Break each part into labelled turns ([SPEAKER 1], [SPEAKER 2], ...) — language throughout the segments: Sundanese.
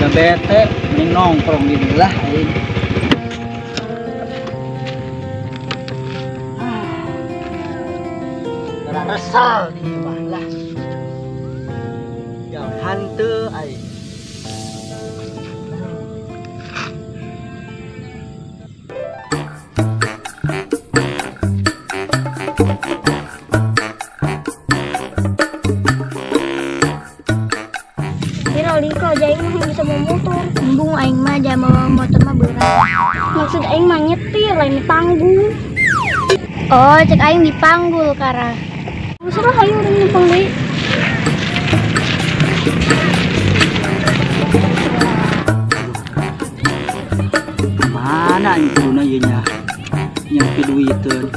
[SPEAKER 1] Bete mending nongkrong di dieu lah aing. Resal di imah lah. Jauh hanteu aing.
[SPEAKER 2] Kira aja aing mah bisa bawa motor. Embung aing mah aja bawa motor mah berat. Maksud aing mah nyetir lain dipanggul. Oh, cek aing dipanggul karena. Serah ayo urang numpang deui.
[SPEAKER 1] Mana aing kuduna ieu nya? Nyampi duiteun.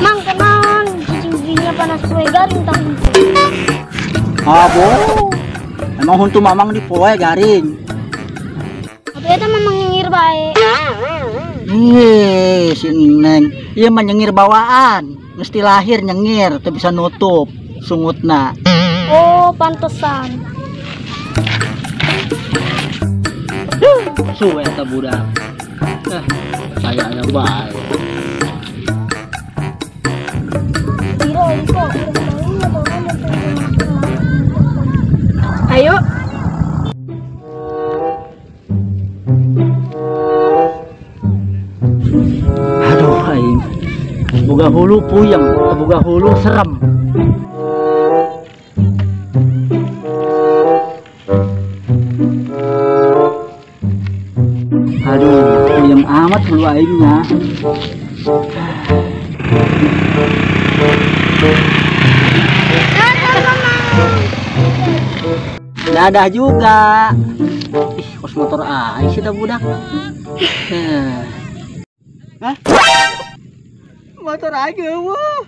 [SPEAKER 2] Mang tenang, cicing panas poe garing tah.
[SPEAKER 1] Abo. Emang huntu mamang di poe garing.
[SPEAKER 2] Atuh eta mamang nyengir bae.
[SPEAKER 1] Ih, si Neng, ieu mah nyengir bawaan. Mesti lahir nyengir, teu bisa nutup sungutna.
[SPEAKER 2] Oh, pantesan.
[SPEAKER 1] Suwe eta budak. Saya aya bae.
[SPEAKER 2] Ayo.
[SPEAKER 1] Aduh aing. Boga hulu puyeng, boga hulu serem. Aduh, puyeng amat hulu aingnya. Dadah juga. Ih, kos motor aing sih dah budak. Hah? Motor aing eueuh.